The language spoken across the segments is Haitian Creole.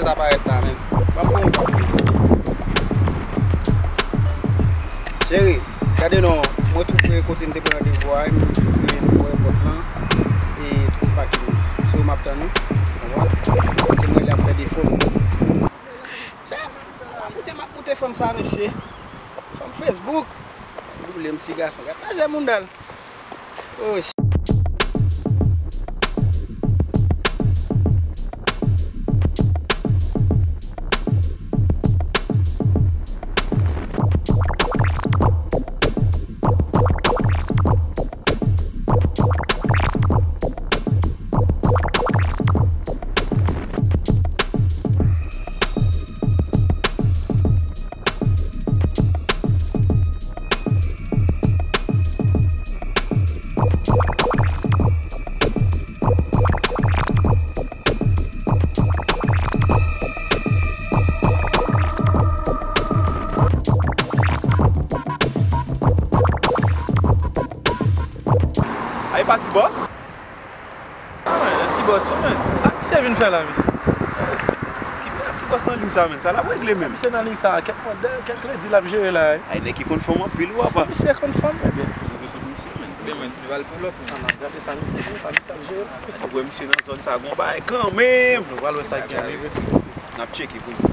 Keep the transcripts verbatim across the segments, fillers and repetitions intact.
Sa parèt la menm. Ban m fè yon fwa pou li. Cheri, gade non, mwen tou pre kote n te pran randevou a, m tou pre nan ayewopòt lan, e tou pakin. Se ou m ap tann wi. Konprann? Se mwen l ap fè defo m. Sa, m ap moute, m ap moute fanm sa, mesye. Fanm Facebook. Boule m ti gason. Gad lajè moun dal. Oh, shit. Ay, pa ti bòs. Ah, men, ti bòs tou, men. Sa misye vin fè la, mesye? Ki ti bòs nan liy sa, men? Sa l ap regle menm? Misye nan liy sa, kèk mòdèl, kèk ledi l ap jere la, wi. Ay, nèg ki konn fanm anpil, wi, papa. Misye konn fanm, ebyen. Misye, men. Ebyen, men, nou al pou lòt, men. An, n ap gade sa misye, sa misye ap jere la, mesye. Ou wè misye nan zòn sa, gon bagay kanmenm. Nou pral wè sa ki rive sou misye. N ap tcheke pou nou.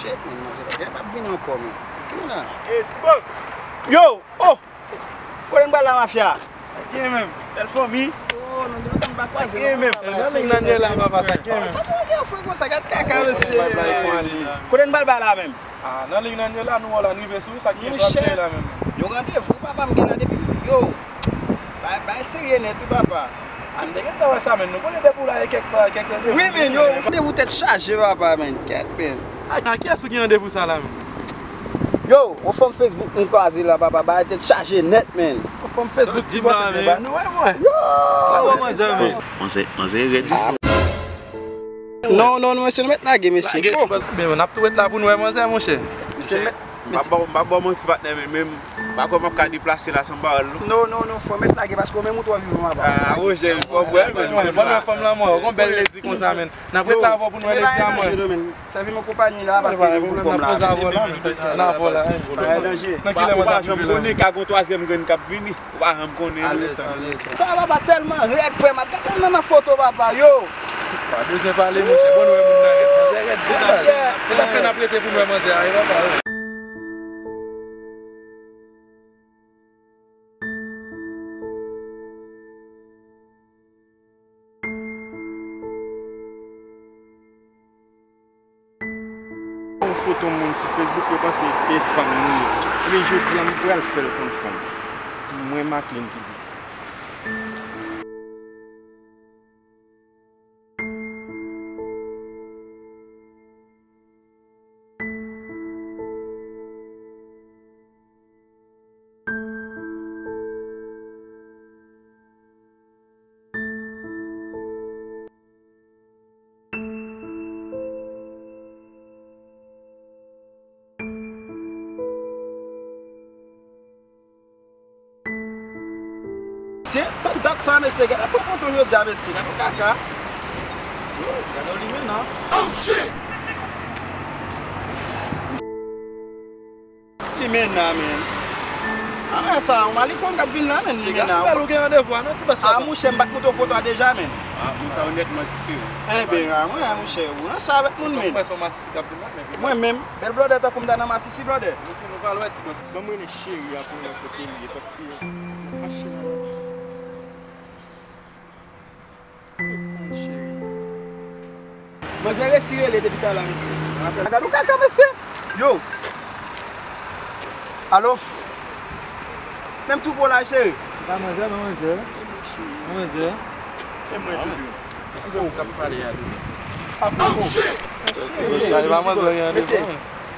Shit, men, manzè pa gen, p ap vini ankò, men. Vini la. Ey, ti bòs! Yo! Oh! Kote n pral la, mafya? Sa k gen menm? Bèl fanmi. Oh, non, se lontan n pa kwaze, non. Sa k gen menm? Nan liy nan la, papa, sa k gen menm? Sa te gen fre konsa, gad kaka, mesye. Kote n pral bay la menm? Ah, nan liy nan la, nou wè la, n rive sou, sa k gen, sa k gen la menm? Yon randevou, papa, m gen la depi, yo. Bay, bay serye nèt, wi, papa. Ah, m te gentan wè sa, men nou konnen depi w la, e kèk pa, kèk randevou. Wi, men, yo, randevou tèt chaje, papa, men, kèt, men. A, a kiyès ou gen randevou sa la, men? Yo, yon fanm Facebook m kwaze la, papa, bagay tèt chaje nèt, men. Yon fanm Facebook ti bòs la, men. Nou wè, mwen. Yo! Manzè, manzè rèd. Non, non, non, mesye, nou mèt lage, mesye. Lage, ti bòs. Men, n ap tou ret la pou n wè manzè, monchè. Mesye, m ap ba w, m ap ba w manti, patnè, men, men, m pa kwè m ap ka deplase la san m pa wè l, non. Non, non, non, fò mèt lage, paske ou menm ou twò vivan, papa. Ah, monchè, fò bwè, men. Mwen, mwen, fanm lan, mwen, yon bèl lezi konsa, men. N ap ret la avè w pou n wè ledi a, mwen. Sèvi mwen konpayi la, paske nou pran kòm la. N ap poze avè w la, men, n avè w la, hein. Nan kilè mwen sa rive la? Ou pa janm konnen, ka gon twazyèm grenn k ap vini. Ou pa janm konnen, non. Alèz, alèz. Sa papa tèlman rèd, frè m. Gad nan, nan foto, papa, yo. Pa bezwen pale, monchè. Bon, nou wè moun nan rèd. Manzè rèd, vre, baz. E sa fè n ap rete pou n wè manzè a, e papa, yo. Yon foto moun sou Facebook, yo panse e fanm li ye. Ebyen, jodi a, m pral fè l konn fanm. Mwen, Maclean ki di sa. Mesye, tout dat sa, mesye, gade pran foto jodi a, mesye, gade yon kaka. Yo, gade yon limena. Oh, shit! Limena, men. A, men sa, yon malikòn k ap vin la, men, limena. Ou gen randevou a, non, ti bòs, papa? A, mouche, m pa t montre w foto a deja, men. A, moun sa yo nètman diferan. Enben, a, mwen, a, mouche, ou nan sa avèk moun, men. Mwen menm, bèl blòdè tankou m ta nan masisi, blòdè. Ok, nou pral wè ti bòs. Ban m rele cheri a pou m wè kote l ye, paske m fache la. Reponn, cheri. Manzè resi rele depi talè, mesye. Gad yon kaka, mesye. Yo. Alo. Menm twoupo la, cheri. Ba manzè, ba manzè. Ba manzè. Fè mwen, doudou. Anfen, ou k ap pale a, doudou. Sa li pa manzè, anyen, mesye.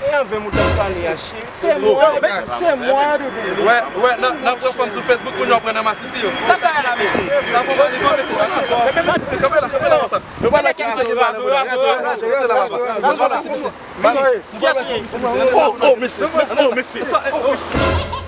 E anven ou t ap pale a, cheri. Se mwen, se mwen, doudou. Wè, wè, n ap, n ap pran fanm sou Facebook pou nou pran nan masisi yo. Sa, sa la, mesye. Sa pou malikan, mesye, sa. Kanpe, mesye, kanpe la, kanpe la, konsa. Nou pral la, mesye. Razo, razo, razo, razo, razo, razo, razo, mesye. Oh, oh, mesye, oh, mesye, oh, mesye.